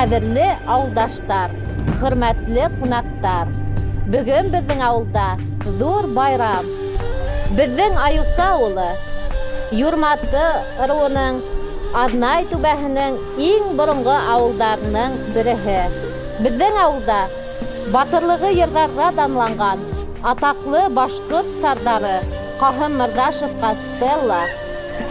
Ҡәҙерле ауылдаштар, хөрмәтле ҡунаҡтар! Бөгөн беҙҙең ауылда ҙур байрам. Беҙҙең Аюса ауылы Юрматы ырыуының Аҙнай түбәһенең иң боронғо ауылдарының береһе. Беҙҙең ауылда батырлығы йырҙарҙа данланған атаҡлы башҡорт сардары Ҡаһым Мырҙашевҡа стелла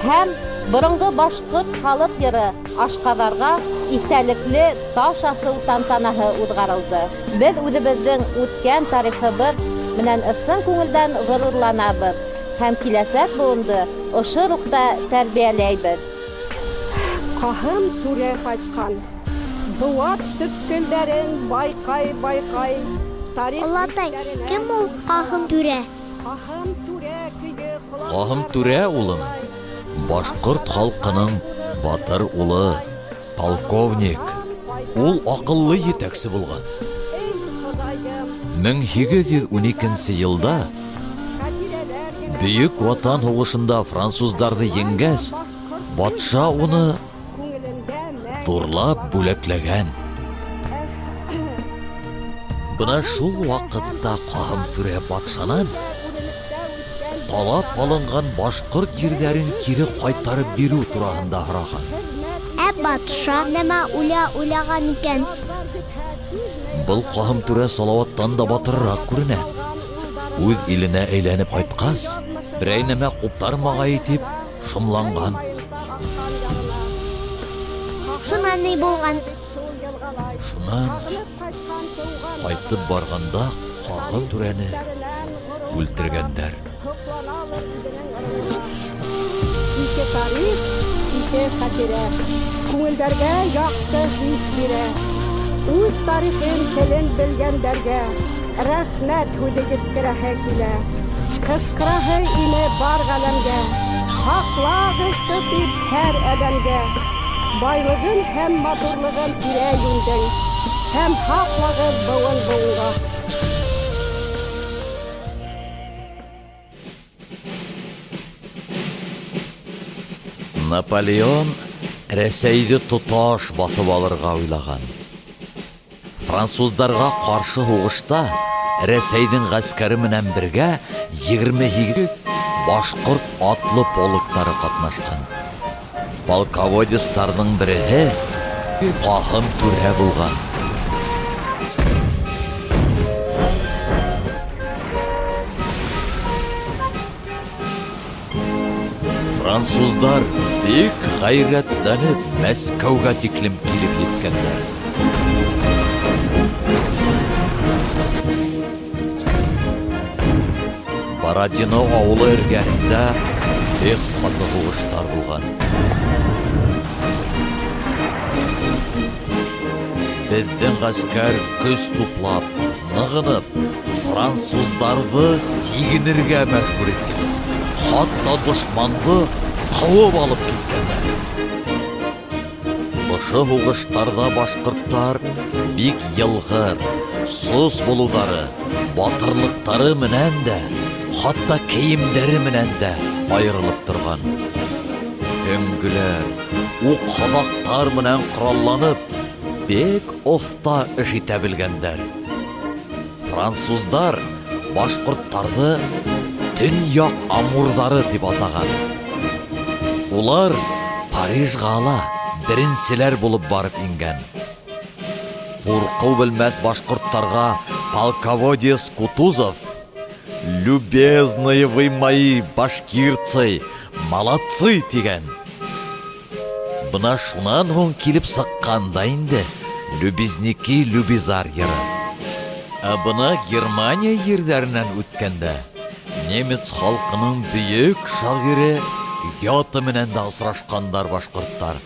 һәм боронғо башҡорт халыҡ йыры Ашҡаҙарға иҫтәлекле таш асыу тантанаһы уҙғарылды. Беҙ үҙебеҙҙең үткән тарихыбыҙ менән ысын күңелдән ғорурланабыҙ һәм киләсәк быуынды ошо рухта тәрбиәләйбеҙ. Ҡаһым түрә ҡайтҡан. Быуат төпкөлдәрен байҡай-байҡай, тарих Олатай, биттәренән кем ул Ҡаһым түрә? Ҡаһым түрә көйө ҡолаҡтар Ҡаһым түрә, улым, башҡорт халҡының батыр улы, полковник. Ул аҡыллы етәксе булған. 1812 йылда Бөйөк Ватан һуғышында француздарҙы еңгәс, батша уны ҙурлап бүләкләгән. Бына шул ваҡытта Ҡаһым түрә батшанан талап алынған башҡорт ерҙәрен кире ҡайтарып биреү тураһында һораған. Ә батша нәмә уйлаған икән? Был Ҡаһым түрә Салауаттан да батырыраҡ күренә. Үҙ иленә әйләнеп ҡайтҡас, берәй нәмә ҡуптармағайы тип шомланған. Шунан ни булған? Шунан ҡайтып барғанда Ҡаһым түрәне үлтергәндәр. Ике тарих, ике хәтирә. Күңелдәргә яҡты хис бирә. Үҙ тарихын, телен белгәндәргә рәхмәт һүҙе еткерәһе килә. Ҡысҡыраһы ине бар ғаләмгә. Һаҡлағыҙ тип һәр әҙәмгә. Байлығын һәм матурлығын тирә-йүндең. Һәм һаҡлағыҙ быуын быуынға. Наполеон Рәсәйҙе тоташ баҫып алырға уйлаған. Француздарға ҡаршы һуғышта Рәсәйҙең ғәскәре менән бергә 28 башҡорт атлы полктары ҡатнашҡан. Полководецтарҙың береһе Ҡаһым түрә булған. Француздар бик ғәйрәтләнеп Мәскәүгә тиклем килеп еткәндәр. Бородино ауылы эргәһендә бик ҡаты һуғыштар булған. Беҙҙең ғәскәр көс туплап, нығынып, француздарҙы сигенергә мәжбүр иткән. Хатта дошманды ҡыуып алып киткәндәр. Ошо һуғыштарҙа башҡорттар бик йылғыр, сос булыуҙары, батырлыҡтары менән дә, хатта кейемдәре менән дә айырылып торған. Һөңгөләр, уҡ-һаҙаҡтар менән ҡоралланып, бик оҫта эш итә белгәндәр. Француздар башҡорттарҙы төньяҡ амурҙары тип атаған. Улар Парижға ла беренселәр булып барып ингән. Ҡурҡыу белмәҫ башҡорттарға полководец Кутузов: «Любезные вы мои башкирцы, молодцы!» тигән. Бына шунан һуң килеп сыҡҡан да инде Любезники Любизар йыры. Ә бына Германия ерҙәренән үткәндә немец халҡының бөйөк шағире Гёте менән дә осрашҡандар башҡорттар.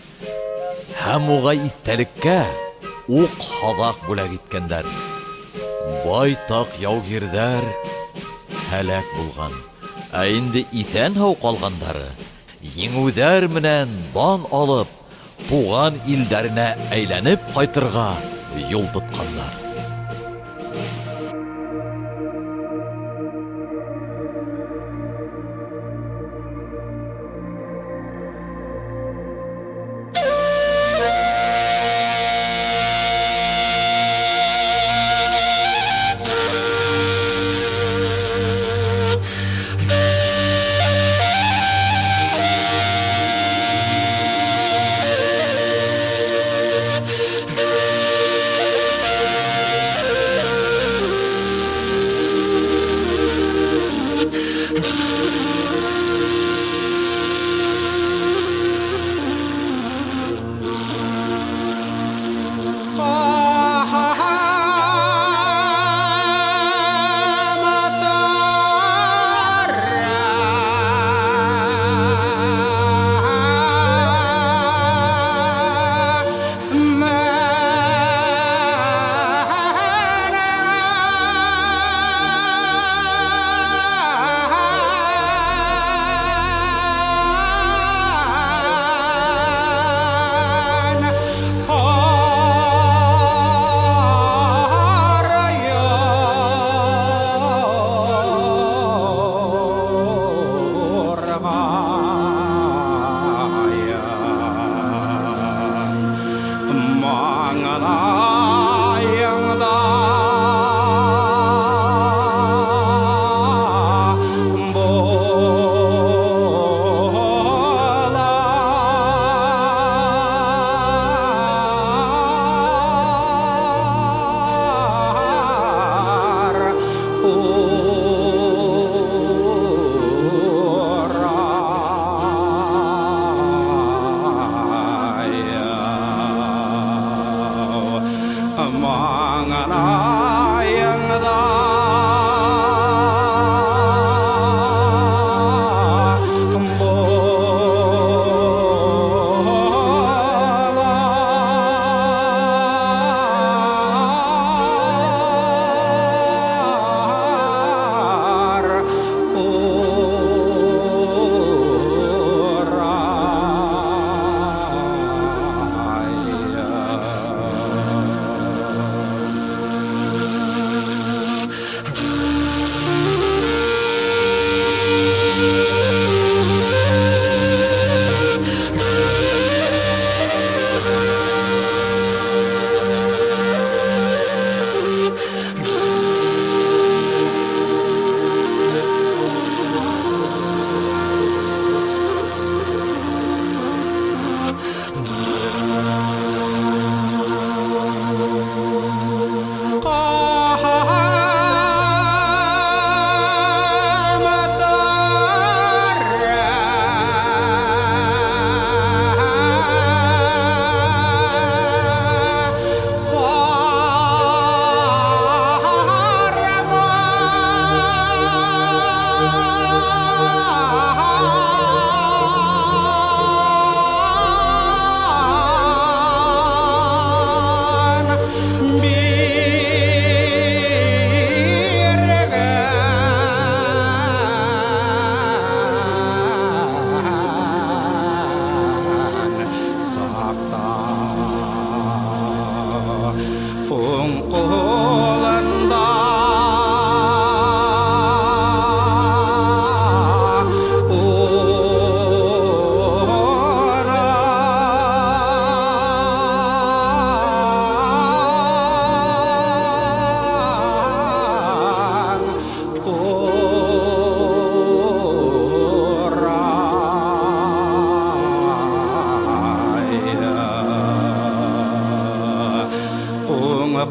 Һәм уға иҫтәлеккә уҡ-һаҙаҡ бүләк иткәндәр. Байтаҡ яугирҙәр һәләк булған. Ә инде иҫән-һау ҡалғандары еңеүҙәр менән дан алып, туған илдәренә әйләнеп ҡайтырға юл тотҡандар.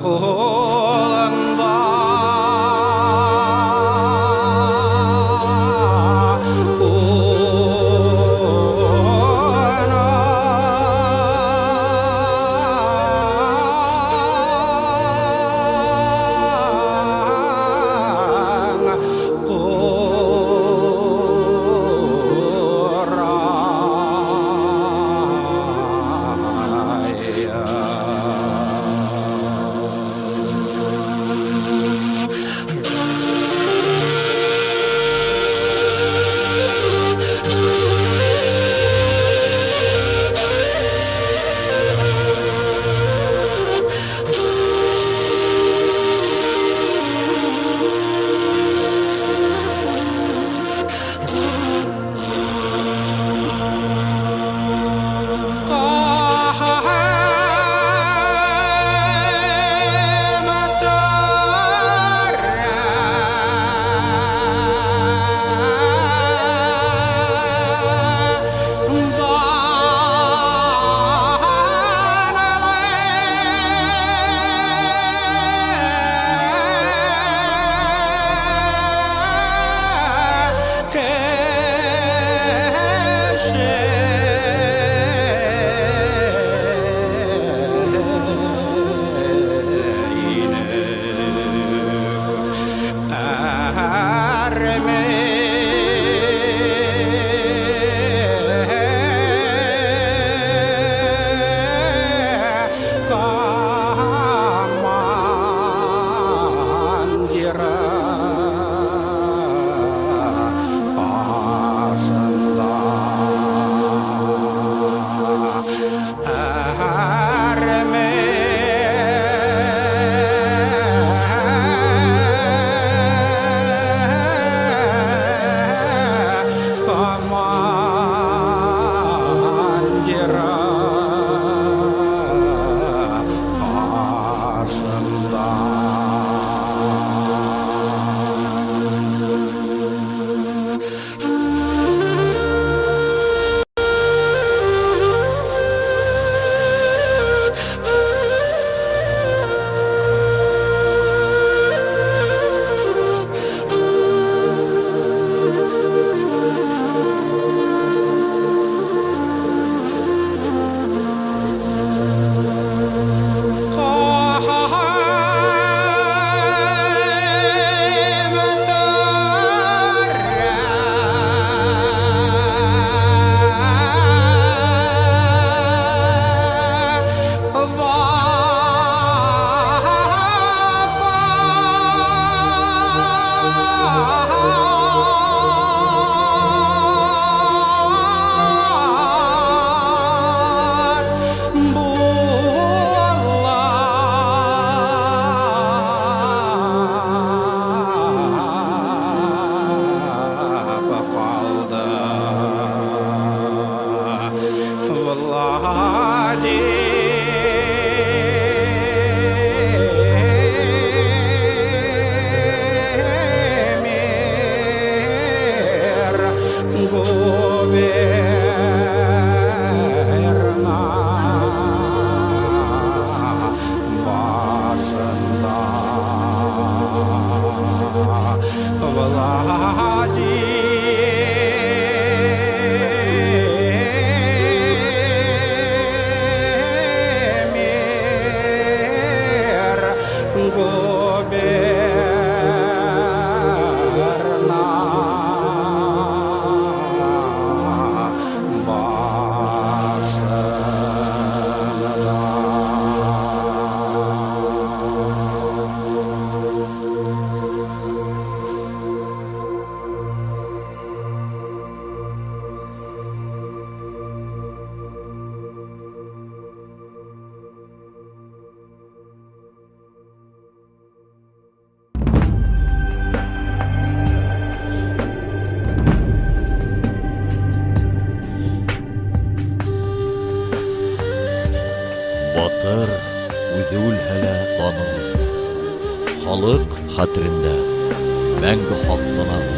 Кулында Батыр үҙе үлһә лә даны үлмәй. Халыҡ хәтерендә мәңге һаҡлана ул.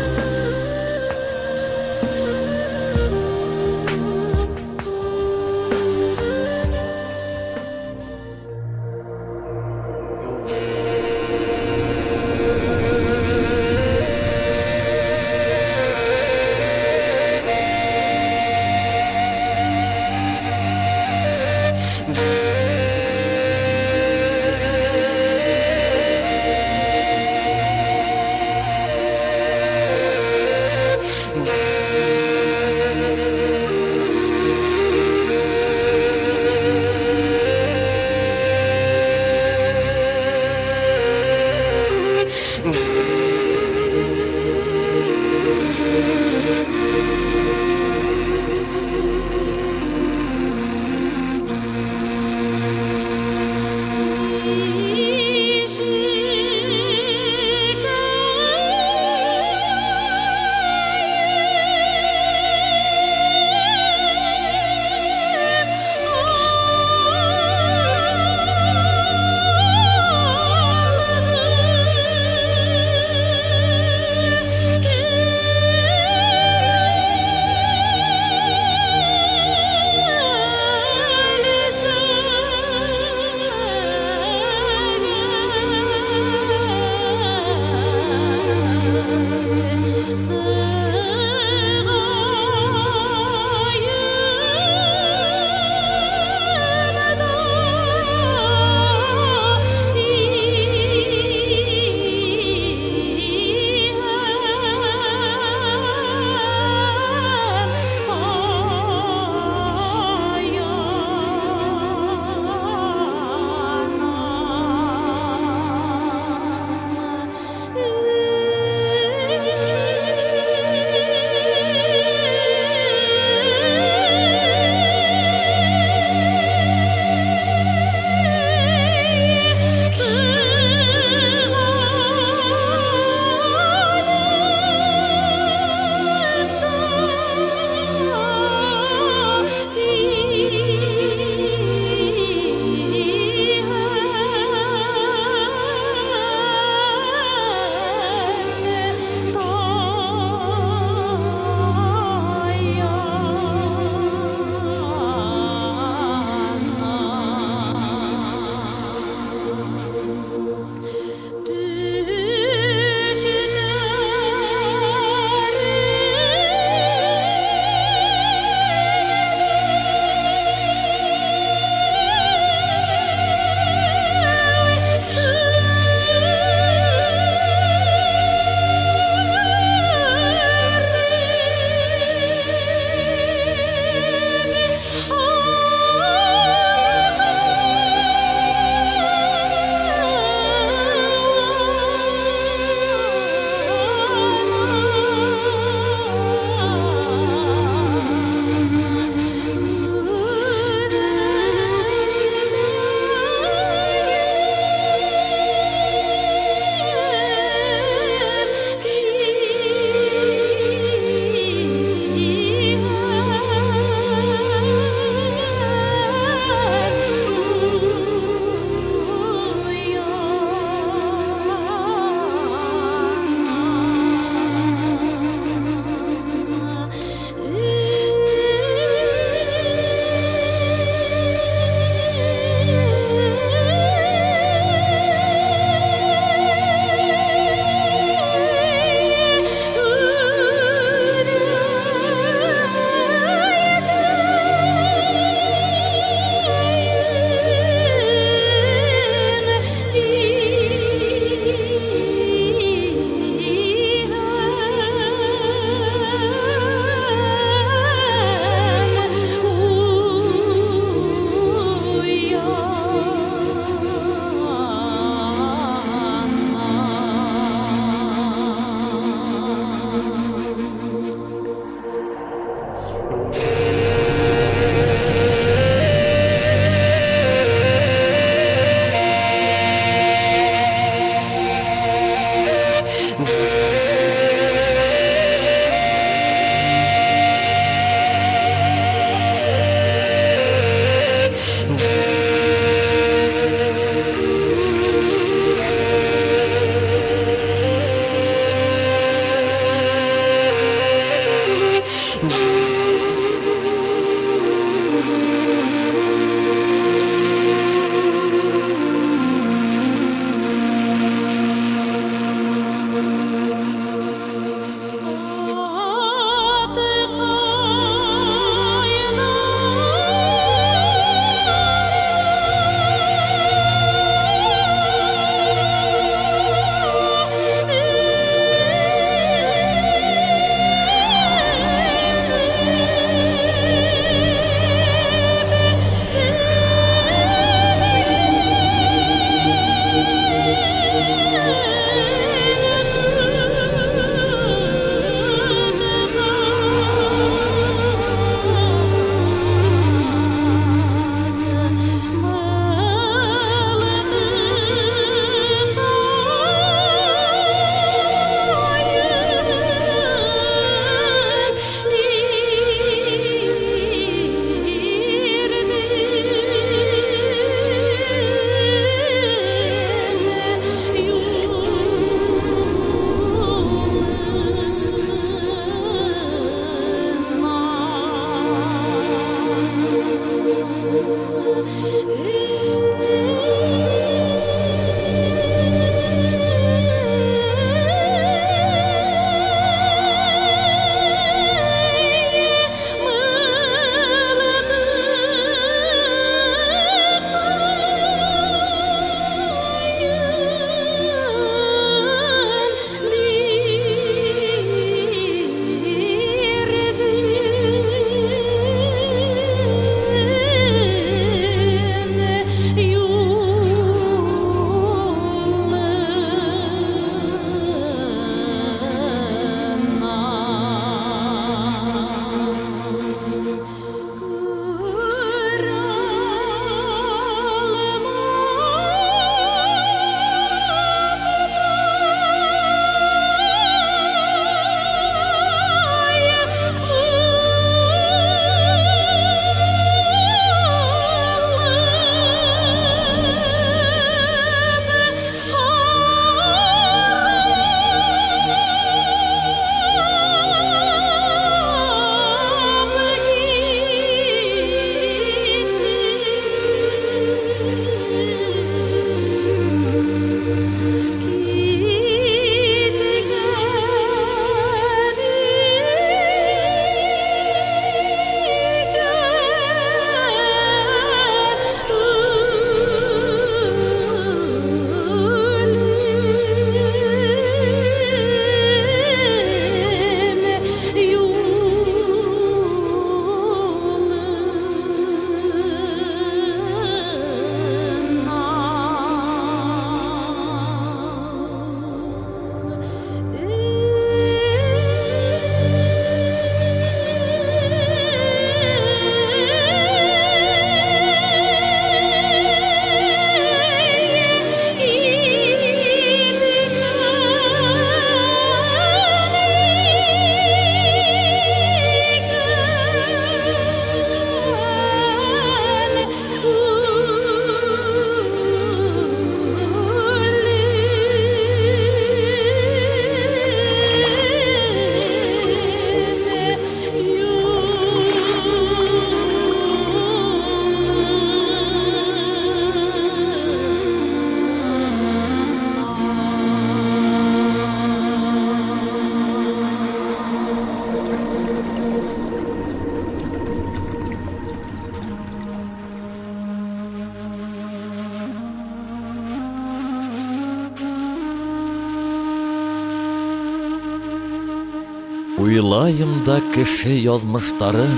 Уйлайым да кеше яҙмыштарын,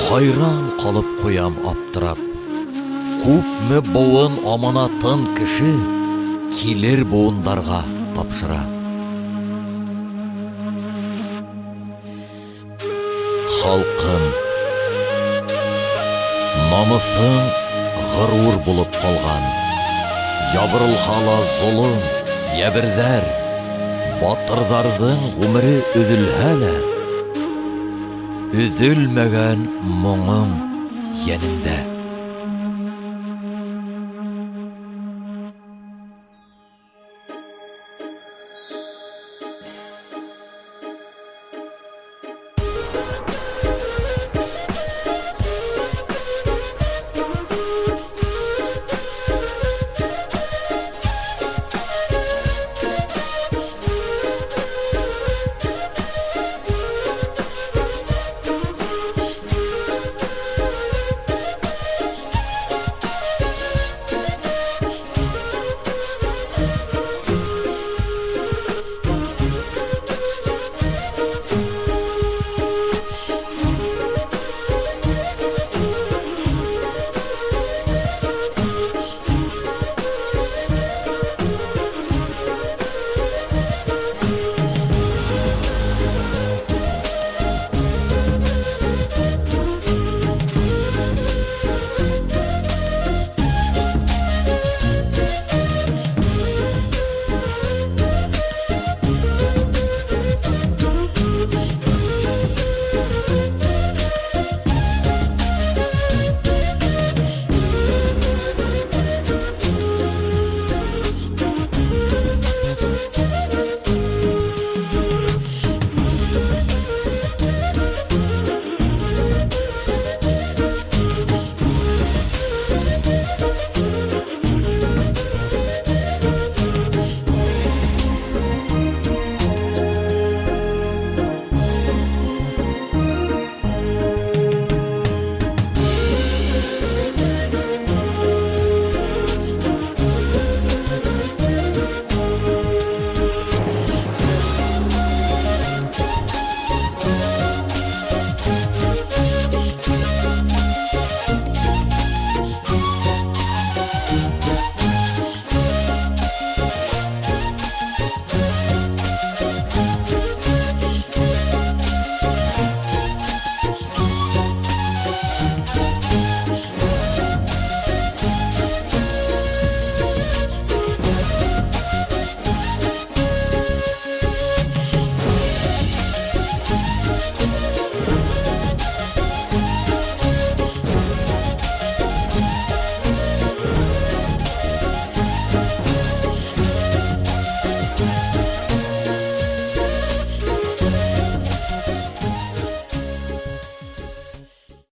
Хайран ҡалып ҡуям аптырап. Күпме быуын аманатын кеше Килер быуындарға тапшыра. Халҡым, намыҫың ғорур булып ҡалған. Ябырылһа ла золом, йәберҙәр, Батырҙарҙың ғүмере өҙөлһә лә, Өҙөлмәгән моңоң йәнеңдә.